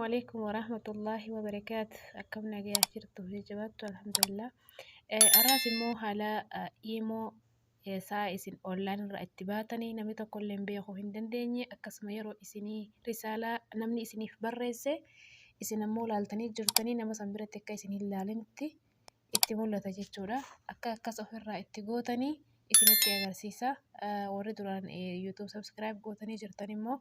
Alaikum warahmatullahi wabarakaatu. Akkam nagayaa jirtu? Jajjabaattu? Alhamdulillah. Har'aas immoo haala iimoo saa isin online irraa itti baatanii namni tokko illee beekuu hin dandeenye, akkasuma yeroo isinii risaalaa namni isiniif barreesse isin ammoo laaltanii jirtanii nama san biratti akka isin hin laalinitti itti mul'ata jechuudha. Akka akkas ofirraa itti gootanii isinitti agarsiisa. Warri duraan YouTube subscribe gootanii jirtan immoo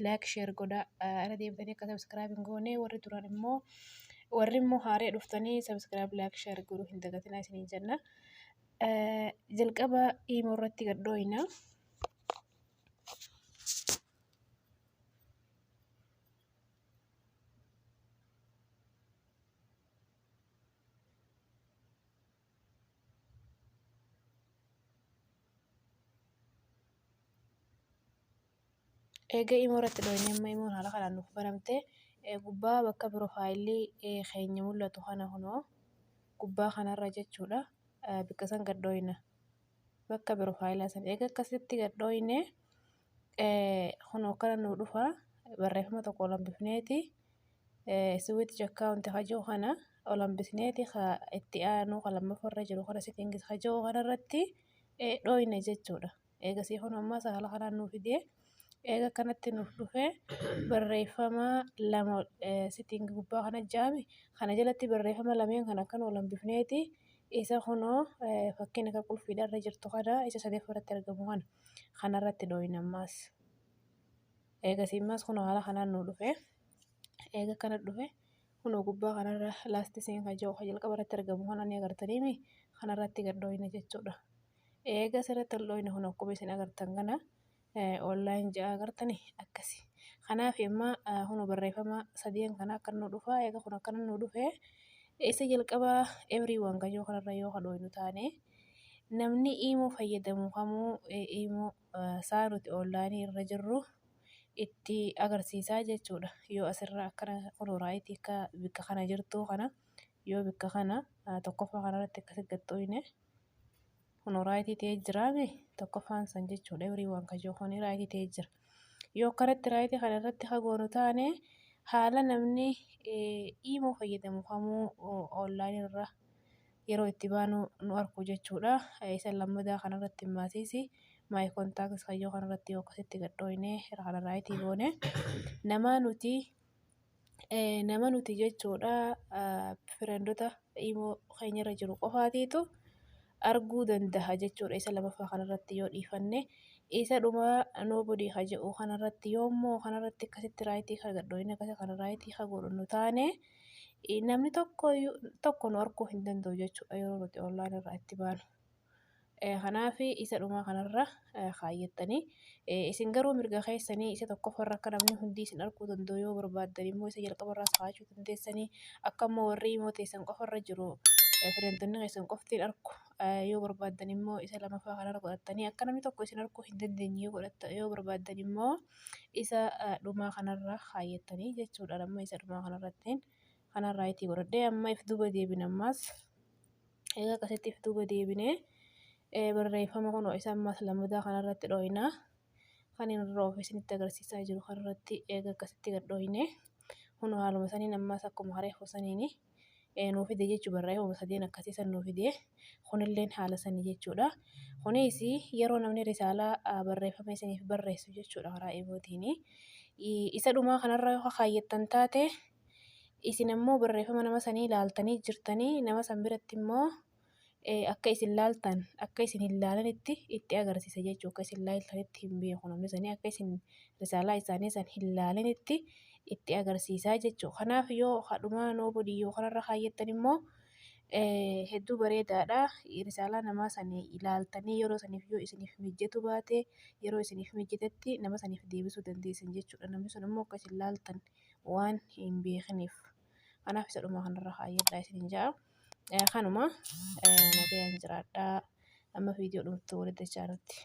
like, share godhaa. Irra deebitanii akka subscribe hin goone warri duraan immoo, warri immoo haaree dhuftanii subscribe, like, share godhuu hin dagatinaa isiniin jenna. Jalqaba imo irratti gad dhooyna. Eega imo irratti dhooyne, amma imoon haala kanaan nuuf banamte, gubbaa bakka profile keenya mul'atu kana, kunoo gubbaa kanarra jechuudha. Bakka san gad dhooyna. Bakka profile san eega akkasitti gad dhooyne, kunoo akkana nuu dhufa. Barreeffama tokko ol hambifneeti switch account hajoo kana ol hambisneeti, ka itti aanu ka lammaffaarra jiru kana, settings hajoo kanarratti dhooyna jechuudha. Eegasii kun ammas haala kanaan nuu fidee, eega akkanatti nuuf dhufe, barreeffama lama setting gubbaa kana jaame kana jalatti barreeffama lameen kan akkan ol hambifneeti, isa kunoo fakkiin akka qulfiidha irra jirtu kana, isa sadeeffaa irratti argamu kana kanarratti dhooyna ammaas. Eegasii ammas kunoo haala kanaan nuu dhufe. Eega akkana dhufe, kunoo gubbaa kanarra last seen kan jiru kan jalqaba irratti argamu kana ni agartaniimi, kanarratti gad dhooyna jechuudha. Eega asirratti ol dhooyne, kun akkuma isin agartan kana online ja'a agartani akkasi. Kanaaf amma kunoo barreeffama sadeen kana akka nu dhufa. Eega kun akkana nu dhufe, isa jalqabaa everyone kan jiru kanarra yoo ka dhooynu taane, namni imoo fayyadamu kamuu imoo saa nuti online irra jirru itti agarsiisaa jechuudha. Yoo asirra akkana kunoo right akka bikka kana jirtu kana, yoo bikka kana tokkoffaa kanarratti akkasi gad dhooyne, kunoo right ta'ee jiraame tokkoffaan san jechuudha. Everyone kan jiru kuni right ta'ee jira. Yoo akkanatti right kana irratti hagoonu taane, haala namni imoo fayyadamu kamuu online irra yeroo itti baanu nu arku jechuudha. Isa lammadaa kanarratti maasiisi my contacts kayyoo kanarratti yoo akkasitti gad dhooyne, kana right goone, nama nuti jechuudha friendota imoo keenyarra jiru qofaatiitu arguu danda'a jechuudha. Isa lamaffaa kanarratti yoo dhiifanne, isa dhumaa nobody ka jedhu kanarratti yoommoo kanarratti akkasitti right kan gad dhooyne, akkasi kana right ka godhannu taane, namni tokko tokko nu arguu hin danda'u jechuudha yeroo nuti online irraa itti baanu. Kanaaf isa dhumaa kanarra kaayyattanii, isin garuu mirga keessanii isa tokkoffarra akka namni hundi isin arguu danda'u yoo barbaaddan immoo isa jalqabarraas kaa'achuu dandeessanii, akka immoo warri immoo teessan qofarra jiru, friendonni keessan qoftiin argu yoo barbaaddan immoo isa lamaffaa kanarra godhattanii, akka namni tokko isin arguu hin dandeenye yoo barbaaddan immoo isa dhumaa kanarra kaayyattanii jechuudha. Amma isa dhumaa kanarrattiin kanarraa right godhadhee, amma if duuba deebina ammaas. Egaa akkasitti if duuba deebinee, barreeffama kunoo isa ammas lammataa kanarratti dhooyna. Kan inni irra of isinitti agarsiisaa jiru kanarratti eega akkasitti gad dhooyne, kunoo haaluma saniin ammas akkuma hareefuu saniini nuu fide jechuu, barreeffama sadeen akkasii san nuu fide. Kunilleen haala sanii jechuudha. Kunis yeroo namni risaalaa barreeffama isiniif barreessu jechuudha karaa imootiini. Isa dhumaa kanarra yoo kaayyattan taate, isin ammoo barreeffama nama sanii ilaaltanii jirtanii, nama san biratti immoo akka isin laaltan akka isin hin laalanitti itti agarsiisa jechuu. Akka isin laaltanitti hin beeku namni sanii, akka isin risaalaa isaanii san hin laalanitti itti agarsiisaa jechuu. Kanaaf yoo hadhumaa nobody yoo kanarra kaayyattan immoo hedduu bareedaadha. Risaalaa namaa sanii ilaaltanii yeroo saniif yoo isiniif mijjatu baate, yeroo isiniif mijjatetti nama saniif deebisuu dandeessan jechuudha. Namni sun immoo akka isin laaltan waan hin beekneef. Kanaaf isa dhumaa kanarra kaayyadhaa isiniin ja'a. Kanuma, nagayaan jiraadhaa. Amma viidiyoo dhumtu walitti dachaanutti.